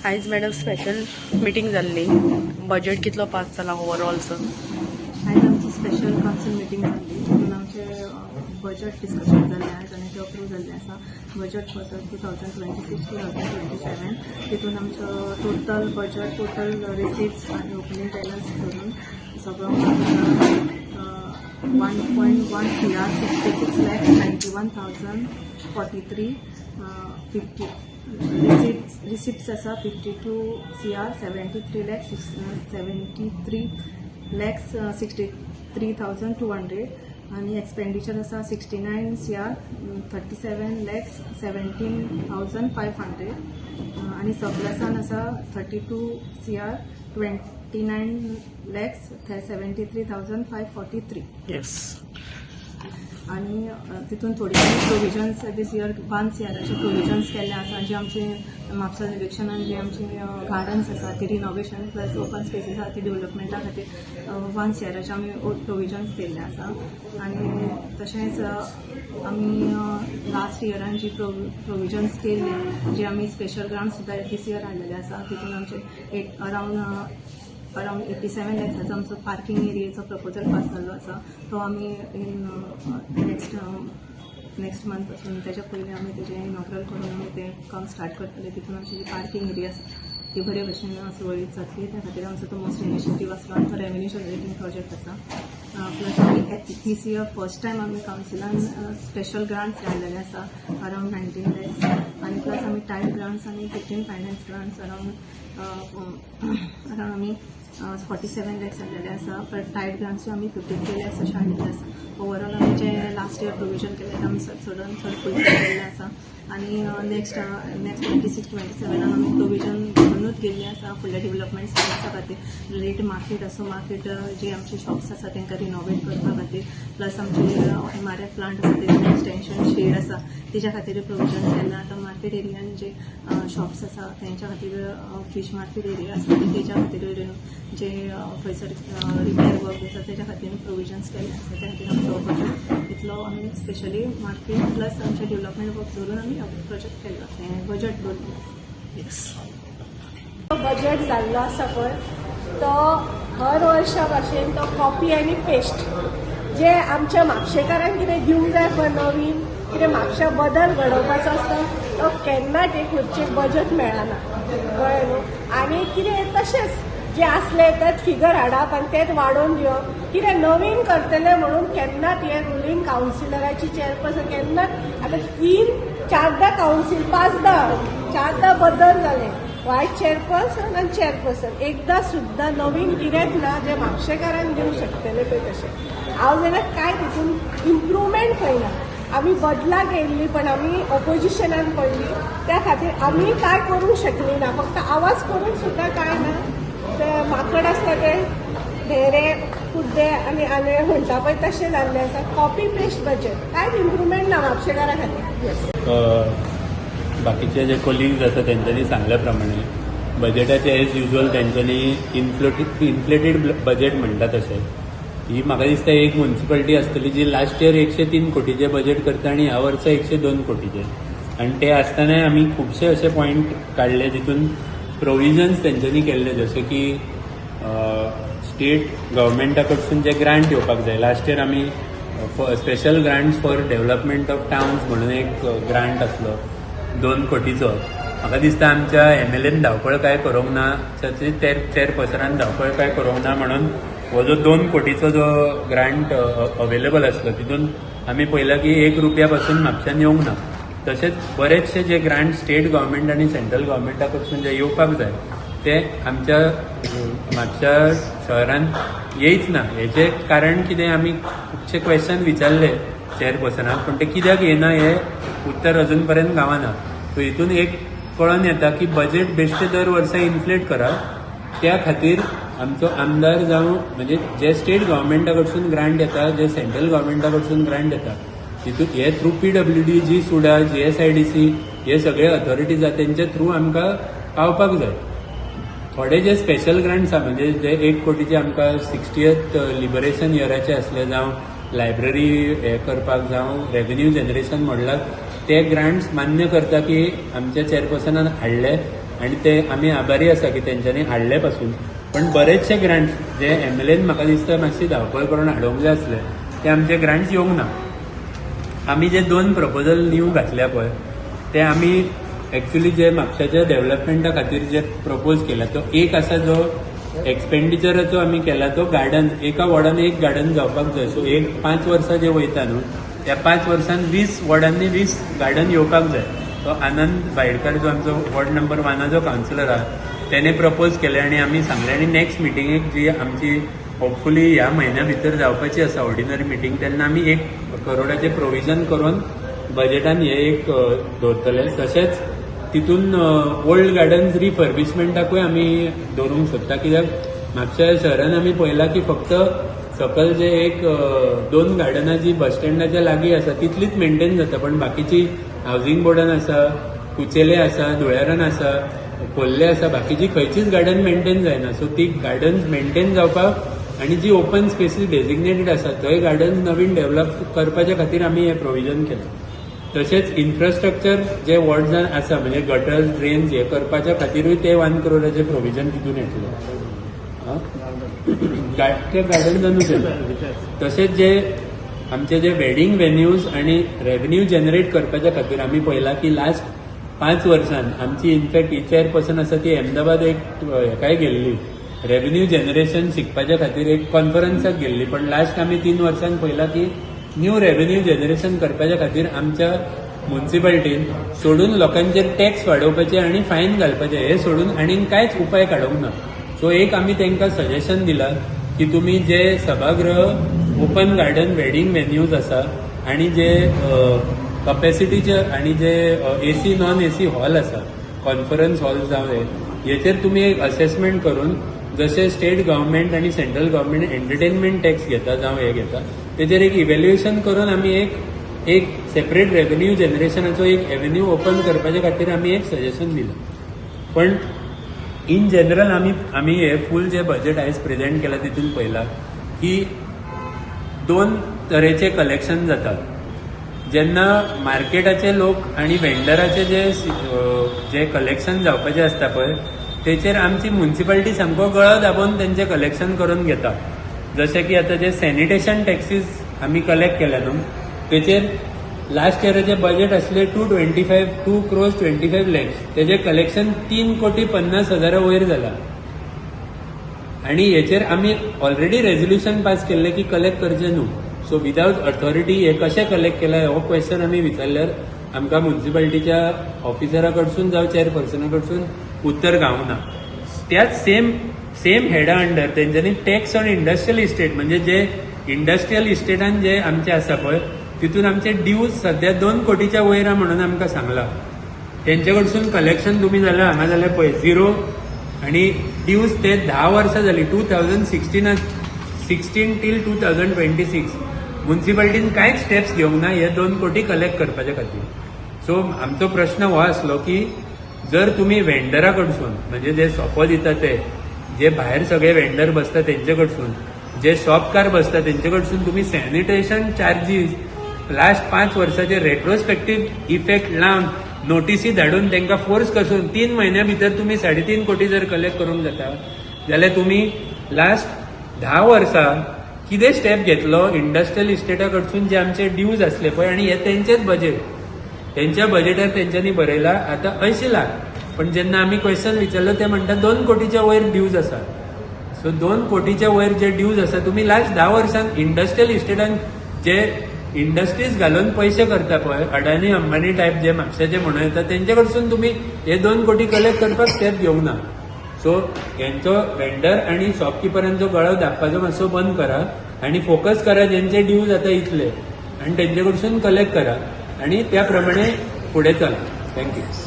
आयज madam special meeting जाल्ली. Budget कितलो पास जाला ओवरऑलचो? आयज आमची स्पेशल कावन्सील मिटींग जाल्ली. तितून आमचे बजट डिस्कशन जाल्लें आयज आनी तें अप्रूव जाल्लें आसा, budget for the 2026 2027. तितून आमचो टोटल बजट, टोटल रिसिप्ट्स आनी ओपनींग बॅलन्स धरून सगळो 1.1 CR 66 lakh 91,043.50. Receipts आसा 52 CR 73 lakhs 73 lakhs 63,200 आनी एक्सपेंडिचर आसा 69 CR 37 lakhs 17,500 आनी सरप्लसान आसा 32 CR 29 lakhs 73,543. आनी तितून थोडीशी प्रोविजन्स दीस इयर 1 सीआराचे प्रोविजन्स केल्ले आसा, जे आमचे म्हापसा निरिक्षणान जे आमचे गार्डन्स आसा ती रिनोवेशन प्लस ओपन स्पेसीस आसा ती डेव्हलपमेंटा खातीर 1 सीआराचे आमी प्रोविजन्स केल्ले आसा. आनी तशेंच आमी लास्ट इयरान जी प्रोविजन्स केल्ले, जे आमी स्पेशल ग्रांट सुद्दां दीस इयर हाडलेले आसा, तितून आमचे एक अरावंड 87 लॅक्साचो आमचो पार्किंग एरियेचो प्रपोजल पास जाल्लो आसा. तो आमी इन नेक्स्ट नेक्स्ट मंथ पासून, तेच्या पयलीं आमी तेजें इनॉग्रल करून आमी तें काम स्टार्ट करतले. तितून आमची जी पार्किंग एरिया आसा ती बरे भशेन सुरळीत जातली. त्या खातीर आमचो तो मोस्ट इनिशिएटीव आसलो आनी तो रेवेन्यू जनरेटींग प्रोजेक्ट आसा. प्लस आमी दीस इयर फर्स्ट टायम आमी कावन्सिलान स्पेशल ग्रांट्स घातलेले आसा अरावंड 19 लॅक्स आनी प्लस आमी टायड ग्रांट्स आनी 15 फायनान्स ग्रांट्स अरावंड अरावंड आमी 47 लॅक्स हाडलेले आसा. बट टायड ग्रांट्सूय आमी 53 लॅक्स अशें हाडलेले आसा. ओवरऑल आमी जे लास्ट इयर प्रोविजन केलें तें आमी चडान चड फुलफील केल्लें आसा आनी नेक्स्ट 26 27नान आमी प्रोविजन करूनूच गेल्ली आसा फुडल्या डेव्हलपमेंट्स खातीर. रेट मार्केट आसूं, मार्केट जे आमचे शॉप्स आसा तांकां रिनोवेट करपा खातीर, प्लस आमचे एमआरएफ प्लांट आसा तेजें एक्सटेंशन शेड आसा तेज्या खातीर प्रोविजन केलां. आतां मार्केट एरियान जे शॉप्स आसा तेंच्या खातीर, फीश मार्केट एरिया आसा तेच्या खातीर जे खंयसर रिपेर वर्क आसा तेच्या खातीर प्रोविजन्स केल्ले आसा. त्या खातीर आमचो बजट इतलो आमी स्पेशली मार्केट प्लस आमचे डेव्हलपमेंट वर्क धरून आमी प्रोजेक्ट केल्लो आसा, हें बजट दवरलें आसा. बजट जाल्लो आसा पळय, तो हर वर्सा भाशेन तो कॉपी आनी पेस्ट. जे आमच्या म्हापशेकारांक कितें दिवंक जाय पळय, नवीन कितें म्हापशा बदल घडोवपाचो आसता, तो केन्नाच एक खंयचे बजट मेळना, कळ्ळें न्हू? आनी कितें तशेंच जे आसले तेच फिगर हाडप आनी तेच वाडोवन दिवप. कितें नवीन करतले म्हणून केन्नाच हे रुलींग कावन्सिलराची चेअरपर्सन केन्नाच, आतां तीन चारदां कावन्सील, पांचदां, चारदां बदल जाले, वायस चेअरपर्सन आनी चेअरपर्सन, एकदां सुद्दां नवीन कितेंच ना जे म्हापशेकारांक दिवंक शकतले पळय तशें. हांव जाल्यार कांय तितून इम्प्रुवमेंट पळयना. आमी बदलाक येयल्ली, पण आमी ऑपोजिशनान पडली, त्या खातीर आमी कांय करूंक शकली ना. फक्त आवाज करून सुद्दां कांय ना. ते माकड आसता ते ढेरे कुड्डे आनी आंधळे म्हणटा पळय, तशें जाल्लें आसा. कॉपी पेस्ट बजेट, कांयच इम्प्रुवमेंट ना म्हापशेकारा खातीर. बाकीचे जे कोलिग्ज आसा तेंच्यांनी सांगल्या प्रमाणे बजेटाचे एज युजल तेंच्यांनी इन्फ्लेटेड बजेट म्हणटा तशें. ही म्हाका दिसता एक मुन्सिपालिटी आसतली जी लास्ट इयर 103 कोटीचें बजेट करता आनी ह्या वर्सा 102 कोटीचें. आनी ते आसतनाय आमी खुबशे अशे पॉयंट काडले जितून प्रोविजन्स तेंच्यांनी केल्ले, जशे की स्टेट गव्हर्मेंटा कडसून जे ग्रांट येवपाक जाय. लास्ट इयर आमी special grants for development of towns म्हणून एक ग्रांट आसलो 2 कोटीचो. म्हाका दिसता आमच्या एमएलएन धांवपळ काय करूंक ना, चेअरपर्सनान धांवपळ काय करूंक ना, म्हणून हो जो 2 कोटीचो जो ग्रांट अवेलेबल आसलो तितून आमी पळयलां की 1 रुपया पासून म्हापश्यान येवंक ना. तशेंच बरेचशे जे ग्रांट स्टेट गव्हर्मेंट आनी सेंट्रल गव्हर्मेंटा कडसून जे येवपाक जाय ते आमच्या म्हापशा शहरान येयच ना. हेजें कारण कितें? आमी खुबशे क्वेश्चन विचारले चेअरपर्सनाक, पूण ते कित्याक येना हें उत्तर अजून पर्यंत गावना. सो हितून एक कळोन येता की बजेट बेश्टे दर वर्सा इन्फ्लेट करप. त्या खातीर आमचो आमदार जावं, म्हणजे जे स्टेट गव्हर्मेंटा कडसून ग्रांट येता, जे सेंट्रल गव्हर्मेंटा कडसून ग्रांट येता, तितून हे थ्रू पीडब्ल्यूडी, जी सुडा, जीएसआयडीसी, हे सगळे अथॉरिटीज आसा तेंच्या थ्रू आमकां पावपाक जाय. थोडे जे स्पेशल ग्रांट्स आहा, म्हणजे जे 1 कोटीचे आमकां 60th liberation इयराचे आसले, जावं लायब्ररी हे करपाक, जावं रेवेन्यू जनरेशन म्हणलां, ते ग्रांट्स मान्य करता की आमच्या चेअरपर्सनान हाडले. आनी ते आमी आभारी आसा की तेंच्यांनी हाडले पासून. पण बरेचशे ग्रांट्स जे एमएलएन म्हाका दिसता मातशी धांवपळ करून हाडूंक जाय आसले, ते आमचे ग्रांट्स येवंक ना. आमी जे दोन प्रपोजल न्यू घातल्या पळय, ते आमी एक्चुली जे म्हापशाच्या डेव्हलपमेंटा खातीर जे प्रपोज केला, तो एक आसा जो एक्सपेंडिचराचो आमी केला, तो गार्डन, एका वॉर्डान एक गार्डन जावपाक जाय. सो एक 5 वर्सां जे वयता न्हू, त्या 5 वर्सान 20 वॉर्डांनी 20 गार्डन येवपाक जाय. तो आनंद भाईडकर, जो आमचो वॉर्ड नंबर वनाचो कावन्सिलर आहा, तेणे प्रपोज केले आनी आमी सांगले आनी नेक्स्ट मिटिंगेक, जी आमची होपफुली ह्या म्हयन्या भितर जावपाची आसा ऑर्डिनरी मिटींग, तेन्ना आमी 1 करोडाचें प्रोविजन करून बजेटान हे एक दवरतले. तशेंच तितून ओल्ड गार्डन्स रिफर्बिशमेंटाकूय आमी दवरूंक सोदता, कित्याक म्हापश्या शहरान आमी पळयलां की फक्त सकल जे एक दोन गार्डनां जी बस स्टँडाच्या लागीं आसा तितलीच मेंटेन जाता, पण बाकीची हावजींग बोर्डान आसा, कुचेले आसा, धुळेरान आसा, खोर्ले आसा, बाकीची खंयचीच गार्डन मेंटेन जायना. सो ती गार्डन्स मेंटेन जावपाक आनी जी ओपन स्पेसीस डेजिग्नेटेड आसा थंय गार्डन्स नवीन डेव्हलप करपाच्या खातीर आमी हें प्रोविजन केलां. तशेंच इन्फ्रास्ट्रक्चर जे वॉर्ड्सान आसा, म्हणजे गटर्स, ड्रेन्स हे करपाच्या खातीरूय ते 1 करोडाचे प्रोविजन तितून येतलें. ते गार्डन्सानूच येतलें. तशेंच जे आमचे जे वेडिंग वेन्यूज आनी रेवेन्यू जनरेट करपाच्या खातीर आमी पळयलां की लास्ट 5 वर्सान आमची इनफॅक्ट ही चेअरपर्सन आसा ती अहमदाबाद एक हेकाय गेल्ली, रेवेन्यू जनरेशन शिकपाच्या खातीर एक कॉन्फरन्साक गेल्ली. पण लास्ट आमी 3 वर्सान पळयलां की न्यू रेवेन्यू जनरेशन करपाच्या खातीर आमच्या मुन्सिपालिटीन सोडून लोकांचेर टॅक्स वाडोवपाचे आनी फायन घालपाचे हे सोडून आनीक कांयच उपाय काडूंक ना. सो एक आमी तांकां सजेशन दिलां की तुमी जे सभागृह, ओपन गार्डन, वेडिंग वेन्यूज आसा आनी जे कपॅसिटीचे आनी जे एसी, नॉन एसी हॉल आसा, कॉन्फरन्स हॉल जावं, हे हेचेर तुमी एक असेसमेंट करून, जशें स्टेट गव्हर्मेंट आनी सेंट्रल गव्हर्मेंट एंटरटेनमेंट टॅक्स घेता जावं हे घेता, तेजेर एक इव्हेल्युएशन करून आमी एक एक सेपरेट रेवेन्यू जनरेशनाचो एक एव्हेन्यू ओपन करपाच्या खातीर आमी एक सजेशन दिलां. पण इन जनरल आमी आमी हे फूल जे बजेट आयज प्रेझेंट केलां तितून पळयलां की दोन तरेचे कलेक्शन जातात. जेन्ना मार्केटाचे लोक आनी वेंडराचे जे जे कलेक्शन जावपाचें आसता पळय, तेचेर आमची मुन्सिपालिटी सामको गळो दाबोवन तेंचें कलेक्शन करून घेता. जशें की आतां जे सॅनिटेशन टॅक्सीस आमी कलेक्ट केल्या न्हू, तेचेर लास्ट इयराचें बजेट आसलें 225, 2 crores 25 lakhs, तेजें कलेक्शन 3 कोटी 50 हजारा वयर जाला. आनी हेचेर आमी ऑलरेडी रेजोल्युशन पास केल्लें की कलेक्ट करचें न्हू. सो विदावट ऑथॉरिटी हे कशें कलेक्ट केलां हो क्वेश्चन आमी विचारल्यार आमकां मुन्सिपालिटीच्या ऑफिसरा कडसून जावं चेअरपर्सना कडसून उत्तर गावना. त्याच सेम सेम हेडा अंडर तेंच्यांनी टॅक्स ऑन इंडस्ट्रियल इस्टेट, म्हणजे जे इंडस्ट्रियल इस्टेटान जे आमचे आसा पळय, तितून आमचे ड्यूज सध्या 2 कोटीच्या वयर आहा म्हणून आमकां सांगलां. तेंचे कडसून कलेक्शन तुमी जाल्यार हांगा जाल्यार पळय झिरो आनी ड्यूज ते 10 वर्सां जालीं, 2016 till 2026 मुन्सिपालिटीन कांयच स्टेप्स घेवंक ना हे 2 कोटी कलेक्ट करपाच्या खातीर. सो आमचो प्रश्न हो आसलो की जर तुमी वेंडरा कडसून, म्हणजे जे सोपो दिता ते, जे भायर सगळे वेंडर बसता तेंचे कडसून, जे शॉपकार बसता तेंचे कडसून तुमी सॅनिटेशन चार्जीस लास्ट 5 वर्साचे रेट्रोस्पेक्टीव इफेक्ट लावन, नोटिसी धाडून, तांकां फोर्स करून 3 म्हयन्या भितर तुमी 3.5 कोटी जर कलेक्ट करूंक जाता जाल्यार तुमी लास्ट 10 वर्सां कितें स्टेप घेतलो इंडस्ट्रियल इस्टेटा कडसून जे आमचे ड्यूज आसले पळय? आनी हे तेंचेच बजेट, तेंच्या बजेटार तेंच्यांनी बरयला आतां 80 लाख, पण जेन्ना आमी क्वेश्चन विचारलो ते म्हणटा 2 कोटीच्या वयर ड्यूज आसा. सो 2 कोटीच्या वयर जे ड्यूज आसा, तुमी लास्ट 10 वर्सां इंडस्ट्रियल इस्टेटान जे इंडस्ट्रीज घालून पयशे करता पळय, अडानी अंबानी टायप जे म्हापशेचे म्हणून येता, तेंचे कडसून तुमी हे 2 कोटी कलेक्ट करपाक स्टेप घेवंक ना. सो हेंचो वेंडर आनी शॉपकिपरांचो गळो दाबपाचो मातसो बंद करा आनी फोकस करा जेंचे ड्यूज आतां इतले आनी तेंचे कडसून कलेक्ट करा आनी त्या प्रमाणे फुडें चला. Thank you.